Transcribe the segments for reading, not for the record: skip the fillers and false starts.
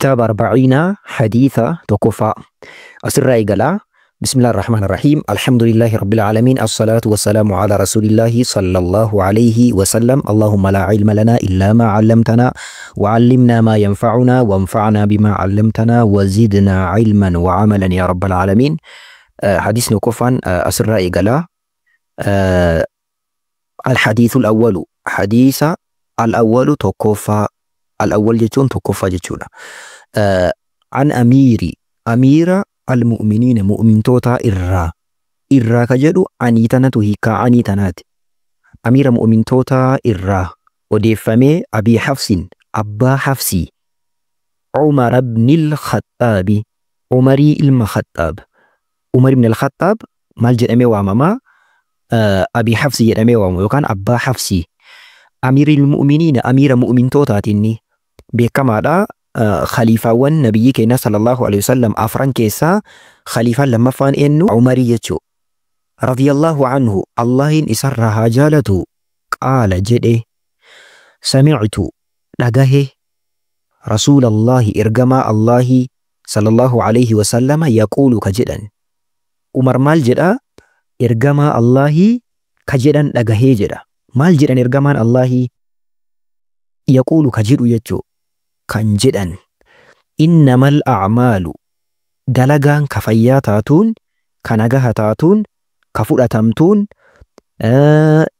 Kitaaba Arbaciinaa hadiisa tokkoffaa asirraa eegalaa. بسم الله الرحمن الرحيم، الحمد لله رب العالمين، الصلاة والسلام على رسول الله صلى الله عليه وسلم. اللهم لا علم لنا إلا ما علمتنا، وعلمنا ما ينفعنا، وانفعنا بما علمتنا، وزدنا علما وعملا يا رب العالمين. حديث نكفان أسر إيقلا. الحديث الأول، حديث الأول تكفى، الأول جتون تكفى جتون، عن أمير أمير المؤمنين mu'mintoota irraa. Irraa ka jedhu anii tanatu hiikaa anii tanaati. Amiira mu'mintoota irraa odeeffamee, Abii Hafsin, abbaa Hafsii, Umar ibnil Khaxaabi, Umarii ilma Khaxaab. Umar ibn al-Khaxaab maal jedhamee waamamaa? Abii Hafsi jedhamee waamama yookaan abbaa Hafsii. Amiiril mu'miniina, amiira mu'mintootaatinni beekamaadha. Khaliifaawwan nabiyyi keenya sallallahu alaihi wasallam afran keessaa khaliifaan lammaffaan eenyu? Umarii jechuu. Radiyallahu anhu, Allahin isarraa haa jaalatu, qaala jedhe: samictu, dhagahe, rasuulallahi, ergamaa Allahi, sallallahu alaihi wasallama, yaquulu, ka jedhan. Umar maal jedha? Ergamaa Allahi ka jedhan dhagahee jedha. Maal jedhan ergamaan Allahi? Yaquulu, ka jedhu jechuu, kan jedhan: innamal a'maalu, dalagaan ka fayyaa taatuun, ka nagaha taatuun, ka fudhatamtuun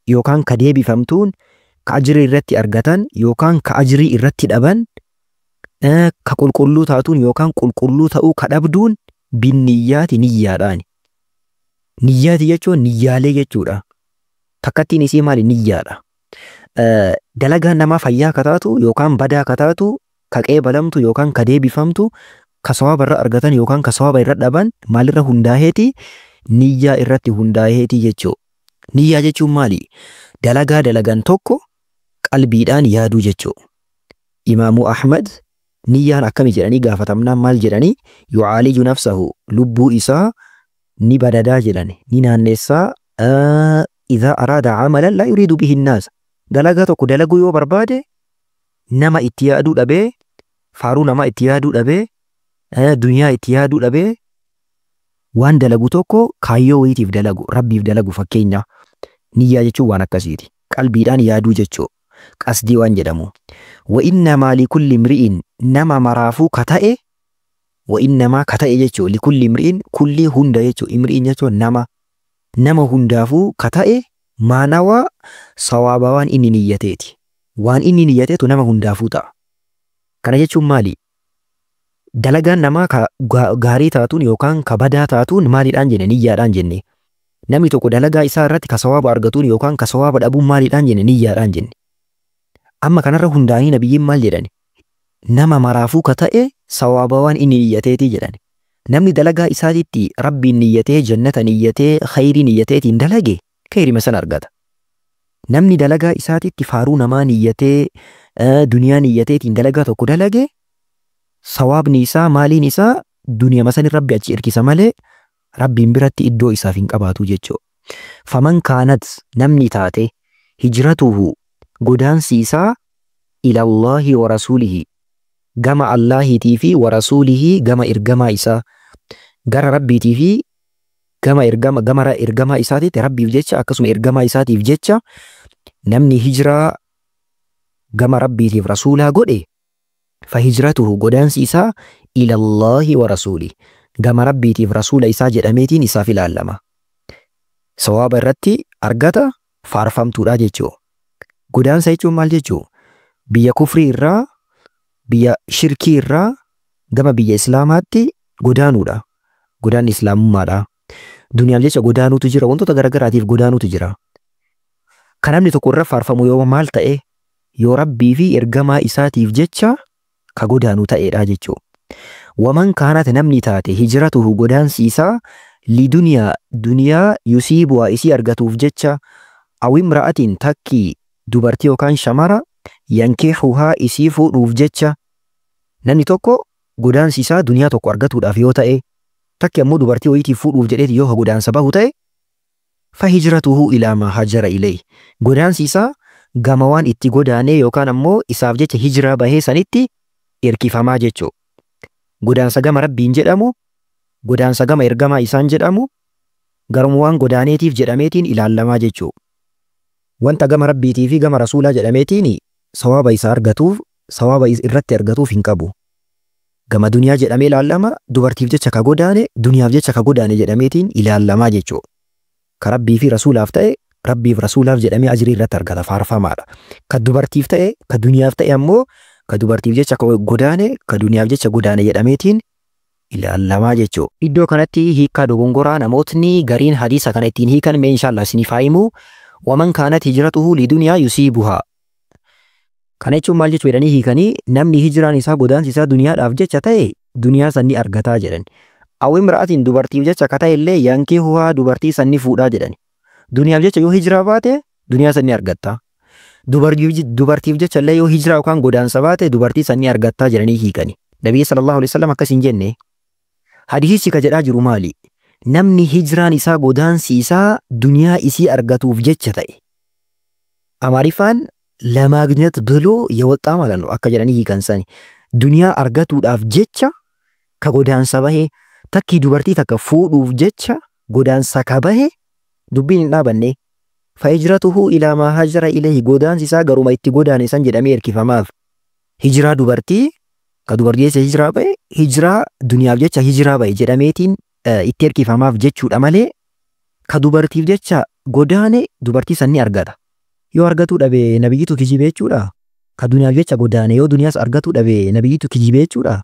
yookaan ka deebifamtuun, ka ajrii irratti argatan yookaan ka ajrii irratti dhaban, ka qulqulluu taatuun yookaan qulqulluu ta'uu ka dhabduun, binniyyaati, niyyaadhaani. Niyyaati jechuun niyyaalee jechuudha. Takkattiin isii maali? Niyyaadha. Dalagaan namaa fayyaa ka taatu yookaan badaa ka taatu, ka qeebalamtu yookaan ka deebifamtu, ka sawaaba irra argatan yookaan ka sawaaba irra dhaban maalirra hundaa'eeti? Niyyaa irratti hundaa'eeti jechuu. Niyyaa jechuun maali? Dalagaa dalagan tokko qalbiidhaan yaaduu jechuu. Imaamu Ahmad niyyaan akkami jedhanii gaafatamnaan maal jedhanii? Yucaaliju nafsahu, lubbuu isaa ni badadaa jedhan, ni naannessaa, idhaa araada camalan laa yuriidu bihi nnaas, dalagaa tokko dalaguu yoo barbaade nama itti yaaduu dhabee, faaruu namaa itti yaaduu dhabee, duniyaa itti yaaduu dhabee, waan dalagu tokko kaayyoo wayiitiif dalagu, rabbiif dalagu. Fakkeenya niyyaa jechuun waan akkasiiti, qalbiidhaan yaaduu jechuu, qasdii waan jedhamu. Wa innamaa likulli imri'in, nama maraafuu ka ta'e, wa innamaa ka ta'e jechuu, likulli imri'in, kulli hunda jechuu, imri'in jechuun nama, nama hundaafuu ka ta'e, maanawaa, sawaaba waan inni niyyateeti. Waan inni niyyateetu nama hundaafuu ta'a. Kana jechuun maali? Dalagaan namaa ka gaarii taatuun yookaan ka badaa taatuun maaliidhaan jenne? Niyyaadhaan jenne. Namni tokko dalagaa isaa irratti ka sawaaba argatuun yookaan ka sawaaba dhabuun maaliidhaan jenne? Niyyaadhaan jenne. Amma kanarra hundaa'anii nabiyyiin maal jedhan? Nama maraafuu ka ta'e sawaaba waan inni niyyateetii jedhan. Namni dalagaa isaatitti rabbiin niyyatee, jannata niyyatee, khayrii niyyateetiin dalage khayrima sana argata. Namni dalagaa isaatitti faaruu namaa niyyatee, duniyaa niyyateetiin dalagaa tokko dalage, sawaabni isaa maaliin isaa duniyama sani rabbi achi erkisa malee rabbiin biratti iddoo isaaf hin qabaatu jechuudha. Faman kaanat, namni taate, hijratuhu, godaansi isaa, ilallaahi wa rasuulihi, gama Allaahiitii fi wa rasuulihi, gama ergamaa isaa, gara rabbiitii fi gama ergama gama ergamaa isaatiitti, rabbiif jecha akkasuma ergamaa isaatiif jecha namni hijiraa gama rabbiitiif rasuulaa godhe, fahijratuhu, godaansi isaa, ilallaahi wa rasuuli, gama rabbiitiif rasuula isaa jedhameetiin isaaf ilaallama. Sawaaba irratti argata, faarfamtuudha jechuu. Godaansa jechuun maal jechuu? Biyya kufrii irraa, biyya shirkii irraa gama biyya islaamaatti godaanuudha. Godaanni islaamummaadha. Duniyaaf jecha godaanuutu jira, wantoota garagaraatiif godaanuutu jira. Kan namni tokko irra faarfamu yoo maal ta'e? Yoo rabbii fi ergamaa isaatiif jecha ka godaanu ta'edha jechuu. Waman kaanat, namni taate, hijratuhu, godaansi isaa, liduniyaa, duniyaa, yusiibuhaa, isii argatuuf jecha, aw imra'atin, takkii dubartii yookaan shamara, yankihuhaa, isii fuudhuuf jecha. Namni tokko godaansi isaa duniyaa tokko argatuudhaaf yoo ta'e, takki ammoo dubartii wayiitiif fuudhuuf jedheeti yoo godaansa bahu ta'e, fahijratuhu ilaa maa hajara ilayhi, godaansi isaa gama waan itti godaanee yookaan ammoo isaaf jecha hijiraa bahee sanitti erkifamaa jechuu. Godaansa gama Rabbiin jedhamu, godaansa gama ergamaa isaan jedhamu, garuma waan godaaneetiif jedhameetiin ilaallamaa jechuu. Wanta gama Rabbiitii fi gama Rasuulaa jedhameetiin sawaaba isaa argatuuf, sawaaba irratti argatuuf hin qabu. Gama duniyaa jedhamee ilaallama, dubartiif jecha ka godaane, duniyaaf jecha ka godaane jedhameetiin ilaallamaa jechuu. Ka Rabbii fi Rasuulaaf ta'e, Rabbiif Rasuulaaf jedhamee ajrii irratti argata, faarfamaadha. Ka dubartiif ta'e, ka duniyaaf ta'e ammoo ka dubartiif jecha ka godaane, ka duniyaaf jecha godaane jedhameetiin ilaallamaa jechuu. Iddoo kanatti hiikkaa dogongoraa namootni gariin hadiisa kana ittiin hiikan mee inshaallah isiniif haa himu. Waman kaanat hijratuhu liduniyaa yusiibuhaa. Kana jechuun maal jechuu jedhanii hiikanii, namni hijraan isaa godaansi isaa duniyaadhaaf jecha ta'e duniyaa san ni argataa jedhan. Aw imra'atiin dubartiif jecha ka ta'e illee yankihuhaa dubartii san ni fuudhaa jedhan. Duniyaaf jecha yoo hijiraa baate duniyaa san ni argatta. Dubartiif jecha illee yoo hijiraa yookaan godaansa baate dubartii san ni argattaa jedhanii hiikani. Nabiyyi sallallahu alaihi wasallam akkas hin jenne. Hadiisichi ka jedhaa jiru maali? Namni hijraan isaa godaansi isaa duniyaa isii argatuuf jecha ta'e. Amaariffaan ለማግኘት ብሎ የወጣ ማለት ነው። Akka jedhanii hiikan sani. Duniyaa argatuudhaaf jecha ka godaansa bahe, takkii dubartii takka fuudhuuf jecha godaansa ka bahe, dubbiin hin dhaabanne. Fahijratuhu ilaa maa hajara ilayhi, godaansi isaa garuma itti godaane san jedhamee hirkifamaaf. Hijiraa dubartii ka dubartii jecha hijiraa bahe, hijiraa duniyaaf jecha hijiraa bahe jedhameetiin itti hirkifamaaf jechuudha malee ka dubartiif jecha godaane dubartii san ni argata. Yoo argatuu dhabe nabiyyitu kijibe jechuudha. Ka duniyaaf jecha godaane yoo duniyaas argatuu dhabe nabiyyitu kijibe jechuudha.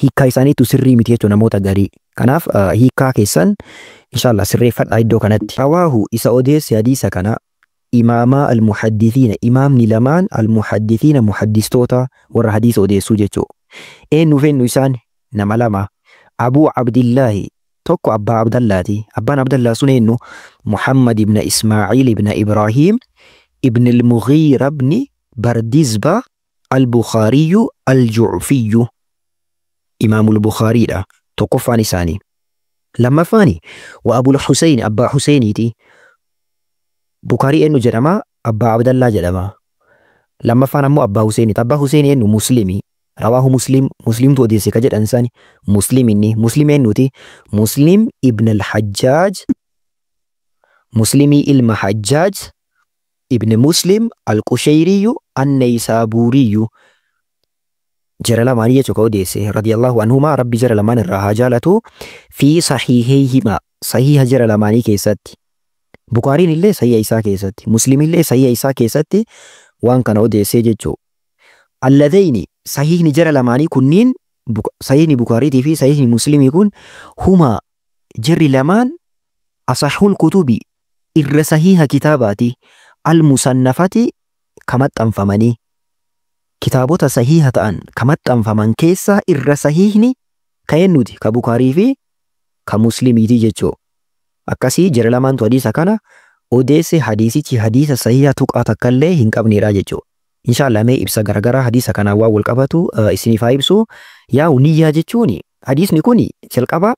Hiikkaa isaaniitu sirrii miti jechuudha namoota garii. Kanaaf hiikkaa keessan inshallah sirreeffadhaa iddoo kanatti. Rawaahu isa odeesse hadiisa kana imaamaa al-muhaddithiina, imaamni lamaan al-muhaddithiina muhaddistoota warra hadiisa odeessuu jechuudha. Eenyu fi eenyu isaan? Nama lama. Abuu Abdillaahi, tokko abbaa Abdallaati. Abbaan Abdallaa sun eenyu? Muhammad ibn Ismaaciil ibn Ibrahiim ibn al-Mughiira ibn Bardizba al-Bukhaariyyu al-Jucfiyyu. Imaamul Bukhaariidha. Tokkoffaan isaanii. Lammaffaani wa Abul Huseyn, abbaa Huseeniiti. Bukhaarii eenyu jedhama? Abbaa Abdallaa jedhama. Lammaffaan ammoo abbaa Huseeniiti. Abbaa Huseen eenyu? Muslimi. Rawaahu Muslim, Muslimtu odeesse ka jedhan sani Muslim inni. Muslim eenyuti? Muslim ibn al-Hajjaaj, Muslimii ilma Hajjaaj ibn Muslim al-Qushayriyu an-Naysaabuuriyyu. Jara lamaanii jechuu ka odeesse, radiyallahu anhumaa, Rabbi jara lamaan irraa haa jaalatu, fi sahiihayhimaa, sahiha jara lamaanii keessatti. Bukaariin illee sahiha isaa keessatti, Muslim illee sahiha isaa keessatti waan kana odeessee jechuu. Alladhayni, sahihni jara lamaanii kunniin, sahihni Bukaariitii fi sahihni Muslimii kun, huma jarri lamaan asahhul kutubi, irra sahiha kitaabaati, al-musannafati ka maxxanfamanii. Kitaabota sahiha ta'an ka maxxanfaman keessaa irra sahihni ka eenyuti? Ka Bukaarii fi ka Muslimiiti jechuu. Akkasii jara lamaantu hadiisa kana odeesse, hadiisichi hadiisa sahiha tuqaa takkallee hin qabnedha jechuu. Inshallah mee ibsa garagaraa hadiisa kanaan waan wal qabatu isiniif haa ibsu. Yaa'u niyyaa jechuun hadiisni kun jalqaba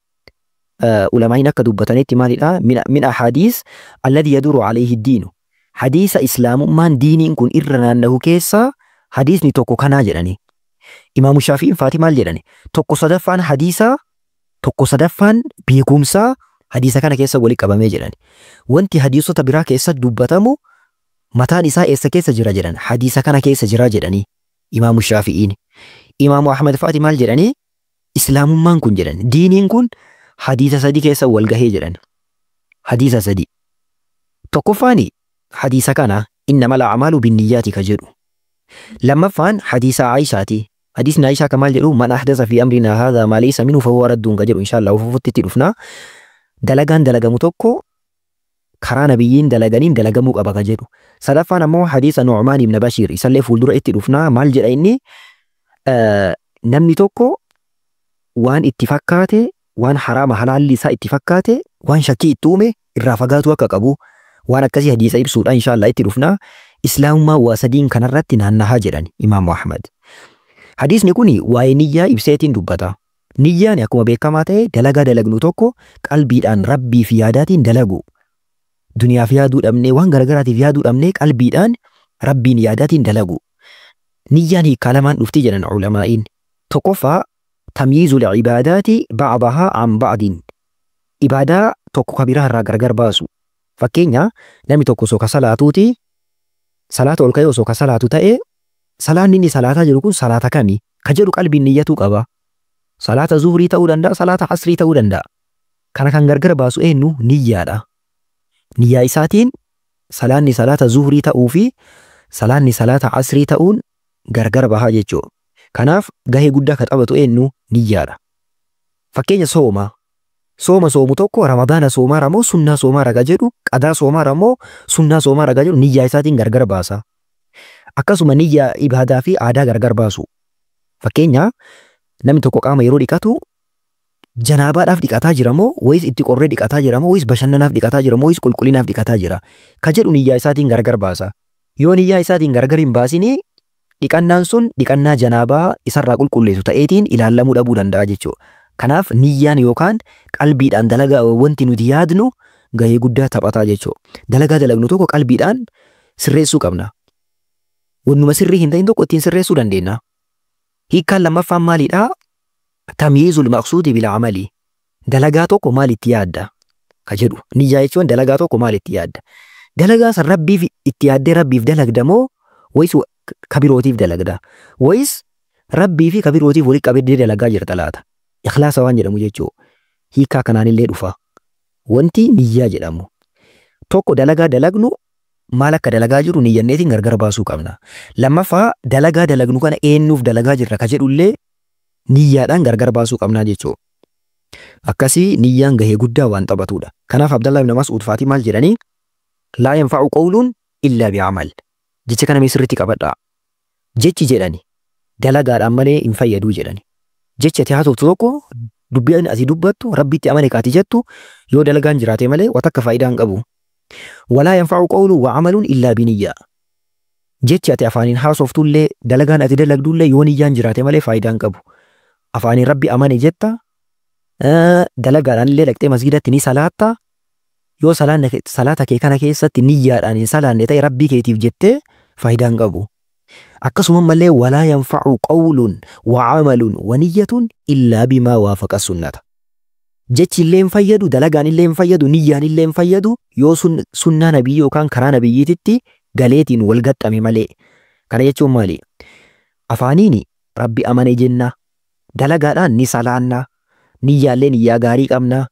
ulamaa'iin akka dubbatanitti maalidha? Min ahadiis alladhi yaduru alayhi diinu. Hadiisa islaamummaan diiniin kun irra naannahu keessaa hadiisni tokko kanaa jedhani. Imaamu Shaafi'iin faati maal jedhani? Tokko sadaffaan hadiisaa, tokko sadaffaan beekumsaa hadiisa kana keessa walitti qabamee jedhani. Wanti hadiisota biraa keessa dubbatamu mataan isaa eessa keessa jira jedhan? Hadiisa kana keessa jira jedhani Imaamu Shaafi'iin. Imaamu Ahmad faati maal jedhani? Islaamummaan kun jedhan, diiniin kun hadiisa sadi keessa wal gahee jedhan. Hadiisa sadi. Tokkoffaani hadiisa kana, innamal a'maalu binniyyaati ka jedhu. Lammaffaan hadiisa Aishaati. Hadiisni Aishaa ka maal jedhu? Man ahdasa fi amrinaa haadhaa maa laysa minhu fahuwa radduun ka jedhu, inshallah ufufutti itti dhufna. Dalagaan dalagamu tokko karaa nabiyyiin dalaganiin dalagamuu qaba ka jedhu. Sadaffaan ammoo hadiisa Nu'maan ibn Bashiir, isallee fuuldura itti dhufna. Maal jedha inni? Namni tokko waan itti fakkaate, waan haraama halaalli isaa itti fakkaate, waan shakkii itti uume irraa fagaatu akka qabu, waan akkasii hadiisa ibsuudha, inshallah itti dhufna. Islaamummaa waa sadiin kanarratti naannahaa jedhan Imaamu Ahmad. Hadiisni kun waa'ee niyyaa ibseetiin dubbata. Niyyaan akkuma beekamaa ta'e dalagaa dalagnu tokko qalbiidhaan Rabbii fi yaadaatiin dalagu. Duniyaaf yaaduu dhabnee, waan garagaraatiif yaaduu dhabnee, qalbiidhaan Rabbiin yaadaatiin dalagu. Niyyaan hiikkaa lamaan dhufti jedhan ulamaa'iin. Tokkoffaa Tamyiizul ibaadaati ba'dahaa an ba'din. Ibaadaa tokko ka biraa irraa gargar baasu. Fakkeenya, namni tokko osoo ka salaatuuti, salaata ol ka'ee osoo ka salaatu ta'e, salaanni inni salaataa jiru kun salaata kami ka jedhu qalbiin niyyatuu qaba. Salaata zuhrii ta'uu danda'a, salaata asrii ta'uu danda'a. Kana kan gargar baasu eenyu? Niyyaadha. Niyyaa isaatiin salaanni salaata zuhrii ta'uu fi salaanni salaata asrii ta'uun gargar bahaa jechuudha. Kanaaf gahee guddaa ka taphatu eenyu? Niyyaadha. Fakkeenya, sooma. Sooma soomu tokko Ramadaana soomaara moo sunnaa soomaara ka jedhu, qadaa soomaara moo sunnaa soomaara ka jedhu niyyaa isaatiin gargar baasa. Akkasuma niyyaa ibaadaa fi aadaa gargar baasu. Fakkeenya, namni tokko qaama yeroo dhiqatu janaabaadhaaf dhiqataa jira moo wayis itti qorree dhiqataa jira moo wayis bashannanaaf dhiqataa jira moo wayis qulqullinaaf dhiqataa jira ka jedhu niyyaa isaatiin gargar baasa. Yoo niyyaa isaatiin gargar hin baasinii, dhiqannaan sun dhiqannaa janaabaa isarraa qulqulleessu ta'eetiin ilaallamuu dhabuu danda'a jechuudha. Kanaaf niyyaan yookaan qalbiidhaan dalagaa wanti nuti yaadnu gahee guddaa taphataa jechuudha. Dalagaa dalagnu tokko qalbiidhaan sirreessuu qabna. Wannuma sirrii hin ta'in tokko ittiin sirreessuu dandeenya. Hiikkaan lammaffaan maalidhaa? Tamyiizul maqsuudi bil amali. Dalagaa tokko maal itti yaadda ka jedhu. Niyyaa jechuun dalagaa tokko maal itti yaadda? Dalagaa san Rabbiif itti yaaddee Rabbiif dalagda moo wayis kabirootiif dalagda? Wayis Rabbii fi kabirootiif walitti qabdee dalagaa jirta laata? Ikhlaasa waan jedhamu jechuudha. Hiikkaa kanaanillee dhufa. Wanti niyyaa jedhamu. Tokko, dalagaa dalagnu maal akka dalagaa jiru niyyanneetiin gargar baasuu qabna. Lammaffaa, dalagaa dalagnu kana eenyuuf dalagaa jirra ka jedhullee niyyaadhaan gargar baasuu qabnaa jechuudha. Akkasii niyyaan gahee guddaa waan taphatudha. Kanaaf Abdallah ibn Mas'ud faatii maal jedhanii? Laa yanfa'u qawluun illaa bi'amal. Jecha kana mee sirriitti qabadhaa. Jechi jedhani dalagaadhaan malee hin fayyaduu jedhani. Jechi ati haasoftu tokko, dubbiin ati dubbattu, Rabbitti amane kaati jettu yoo dalagaan jiraate malee waan takka faayidaa hin qabu. Walaa yanfa'u qawluun wa amaluun illaa biniyyaa. Jechi ati afaaniin haasoftullee dalagaan ati dalagdullee yoo niyyaan jiraate malee faayidaa hin qabu. Afaaniin Rabbi amane jetta, dalagaadhaan illee dhaqxee masgidatti ni salaatta. Yoo salaata kee kana keessatti niyyaadhaan hin salaanne ta'e, Rabbii keetiif jettee, faayidaa hin qabu. Akkasuma mallee walaa yanfa'u qawluun wa amaluun wa niyyatuun illaa bimaa waafaqa sunnata. Jechi illee hin fayyadu, dalagaan illee hin fayyadu, niyyaan illee hin fayyadu yoo sunnaa nabiyyi yookaan karaa nabiyyiititti galeetiin wal gaxxame malee. Kana jechuun maali? Afaaniin Rabbi amane jenna. Dalagaadhaan ni salaanna. Niyyaallee niyyaa gaarii qabna.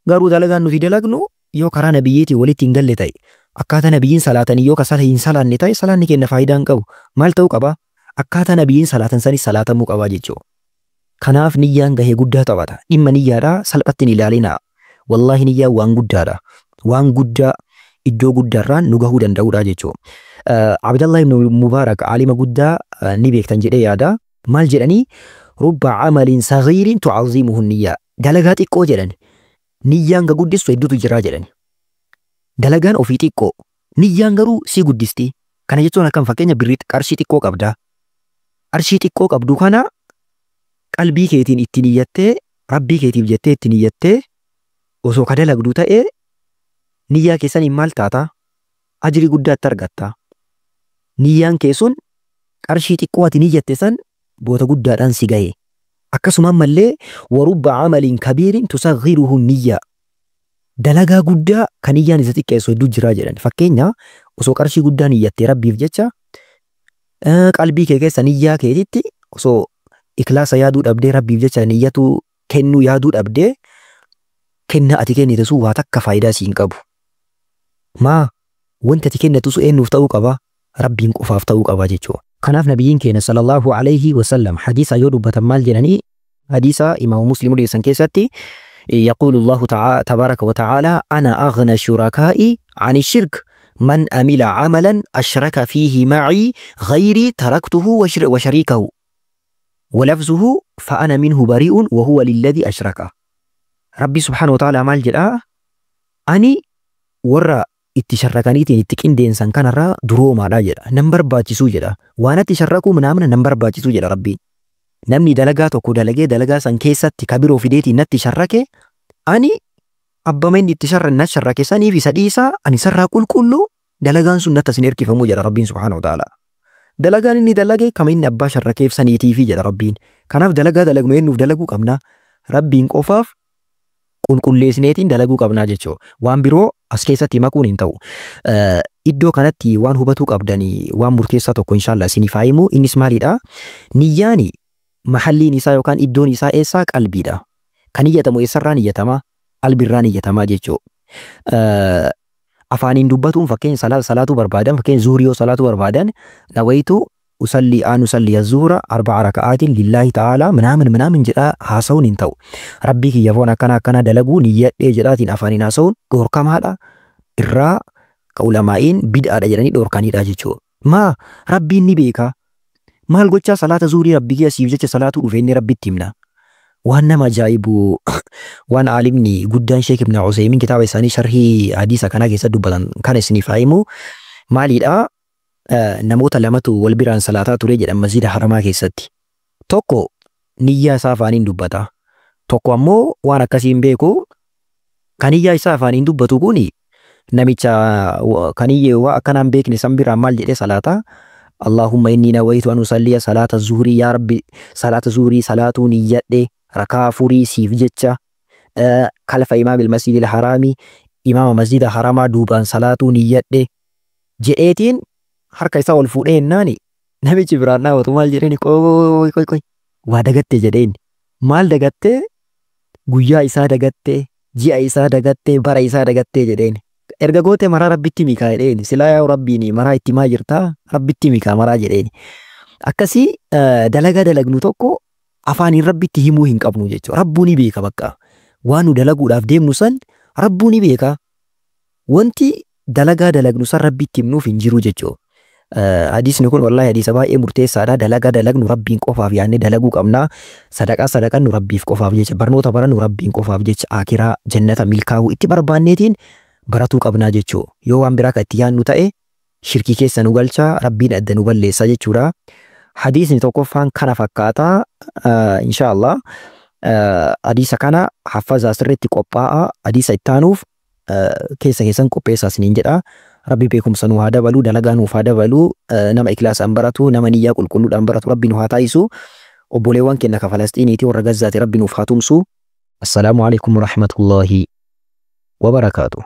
Garuu dalagaan nuti dalagnu yoo karaa nabiyyiitiin walitti hin galle ta'e, akkaataa nabiyyiin salaatanii yoo kasala hin salaanne ta'e, salaanni keenya faayidaa hin qabu. Maal ta'uu qaba? Akkaataa nabiyyiin salaatan sanis salaatamuu qaba jechuudha. Kanaaf niyyaan gahee guddaa taphata. Dhimma niyyaadhaa salphatti hin ilaalinaa. Wallaahi, niyyaan waan guddaadha. Waan guddaa iddoo guddaarraan nu gahuu danda'udha jechuudha. Abdallah ibn Mubaarak aalima guddaa ni beektan jedhee yaada. Maal jedhanii? Rubba camalin saghiirin tucazimuhu niyyaa. Dalagaa xiqqoo jedhani, niyyaan ga guddistu hedduutu jira jedhani. Dalagaan ofii xiqqoo, niyyaan garuu si guddisti. Kana jechuun akkam? Fakkeenya, birrii qarshii xiqqoo qabda. Qarshii xiqqoo qabdu kana qalbii keetiin itti niyyattee, Rabbii keetiif jettee itti niyyattee osoo ka dalagdu ta'ee, niyyaa keessaniin maal taata? Ajrii guddaa itti argatta. Niyyaan kee sun qarshii xiqqoo ati niyyatte san boota guddaadhaan si gahe. Akkasuma ammallee warubba camalin kabiirin tusaghiruhu niyyaa. Dalagaa guddaa kan niyyaan isa xiqqeessu hedduu jira jedhan. Fakkeenya, osoo qarshii guddaa niyyattee Rabbiif jecha, qalbii kee keessa niyyaa keetitti osoo ikhlaasa yaaduu dhabdee, Rabbiif jecha niyyatu kennuu yaaduu dhabdee, kennaa ati kennite sun waa takka faayidaa siin qabu. Maa wanti ati kennatu sun eenyuuf ta'uu qaba? Rabbiin qofaaf ta'uu qaba jechuudha. Kanaaf nabiyyiin keenya sallallahu alayhi wasallam hadiisa yoo dubbatan maal jedhanii? Hadiisa Imaamu Muslim odeessan keessatti, يقول الله تعالى تبارك وتعالى: أنا أغنى الشركاء عن الشرك، من عمل عملا أشرك فيه معي غيري تركته وشريكه، ولفظه: فأنا منه بريء وهو للذي أشرك. ربي سبحانه وتعالى maal jedha? Ani warra itti sharrakaniitiin itti qindeensan kanarraa duroomaadha jedha. Nan barbaachisuu jedha. Waan itti sharrakuu manaamna nan barbaachisuu jedha Rabbiin. Namni dalagaa tokko dalagee dalagaa san keessatti kabiroo fideetiin natti sharrake, ani abbama inni itti na sharrake saniif isa dhiisaa, ani sarraa qulqulluu, dalagaan sun natti asin erkifamuu jedha Rabbiin subhaanahu wa ta'ala. Dalagaan inni dalage kama inni abbaa sharrakeef saniitiifi jedha Rabbiin. Kanaaf dalagaa dalagnu eenyuuf dalaguu qabna? Rabbiin qofaaf qulqulleessineetiin dalaguu qabnaa jechuudha. Waan biroo as keessatti makuun hin ta'u. Iddoo kanatti waan hubatuu qabdanii waan murteessaa tokko inshaallah isiniif haa himu. Innis maalidha? Niyyaani mahalliin isaa yookaan iddoon isaa eessaa? Qalbiidha. Kan iyyatamu eessarraa niyyatama? Qalbiirraa niyyatamaa jechuudha. Afaaniin dubbatuun fakkeenya salaatuu barbaadan, fakkeenya zuhurii yoo salaatuu barbaadan, nawaytu usalli an usalli zuhura arba'a raka'aatiin lillaahi ta'aalaa minaamin minaamin jedhaa haasa'uun hin ta'u. Rabbii kiyya foon akkana akkana dalaguu niyyadhee jedhaatiin afaaniin haasa'uun dhoorkamaadha. Irraa ka ulamaa'iin bid'aadha jedhanii dhoorkanidha jechuudha. Maa Rabbiin ni beeka. Maal gochaa salaata zuhurii Rabbii kiyya siif jecha salaatuu dhufe inni Rabbitti himna. Waan nama ajaa'ibu, waan aalimni guddaan Sheek Ibn Usaymiin kitaaba isaanii sharhii hadiisa kanaa keessatti dubbatan kana isiniif haa himu. Maalidha? Namoota lamatu wal biraan salaataa ture jedhan masjida haramaa keessatti. Tokko niyyaa isaa afaaniin dubbata. Tokko ammoo waan akkasii hin beeku. Kan niyyaa isaa afaaniin dubbatu kuni namicha kan waa akkanaan beekne san biraan maal jedhee salaata? Allahumma inni nawaytu an usalliya salaata zuhurii, yaa Rabbi salaata zuhurii salaatuu niyyadhe rakaa afurii siif jecha, kalfa imaamil masjidil haraami, imaama masjida haramaa duubaan salaatuu niyyadhe jedheetiin harka isaa ol fuudhee jennaani namichi biraan dhaabatu maal jedheeni? Qoy qoy qoy, waa dagatte jedheen. Maal dagatte? Guyyaa isaa dagatte, ji'a isaa dagatte, bara isaa dagatte jedheen. Erga goote maraa Rabbitti mikaa jedheen. Silaa yaa Rabbiin maraa itti maa jirtaa, Rabbitti mikaa maraa jedheen. Akkasii dalagaa dalagnu tokko afaaniin Rabbitti himuu hin qabnu jechuudha. Rabbuu ni beeka bakka. Waan nu dalaguudhaaf deemnu san Rabbuu ni beeka. Wanti dalagaa dalagnu san Rabbitti himnuuf hin jiru jechuudha. Hadiisni kun wallahi hadiisa baay'ee murteessaadha. Dalagaa dalagnu Rabbiin qofaaf yaadnee dalaguu qabna. Sadaqaa sadaqannu Rabbiif qofaaf jecha, barnoota barannu Rabbiin qofaaf jecha, akiraa jannata milkaa'uu itti barbaanneetiin baratuu qabnaa jechuudha. Yoo waan biraa kan itti yaadnu ta'e shirkii keessa nu galcha, Rabbiin adda nu balleessa jechuudha. Hadiisni tokkoffaan kana fakkaata. Inshaallah hadiisa kana haffazaa sirriitti qophaa'a. Hadiisa itti aanuuf keessa keessan qopheessaa isiniin jedha. Rabbi beekumsa nu haa dabalu, dalagaa nuuf haa dabalu, nama ikhlaasaan baratu, nama niyyaa qulqulluudhaan baratu Rabbi nu haa taasisu. Obboleewwan keenya ka Falastiiniiti warra Gazzaati Rabbi nuuf haa tumsu. Assalaamu alaikum warahmatullahi wabarakaatuh.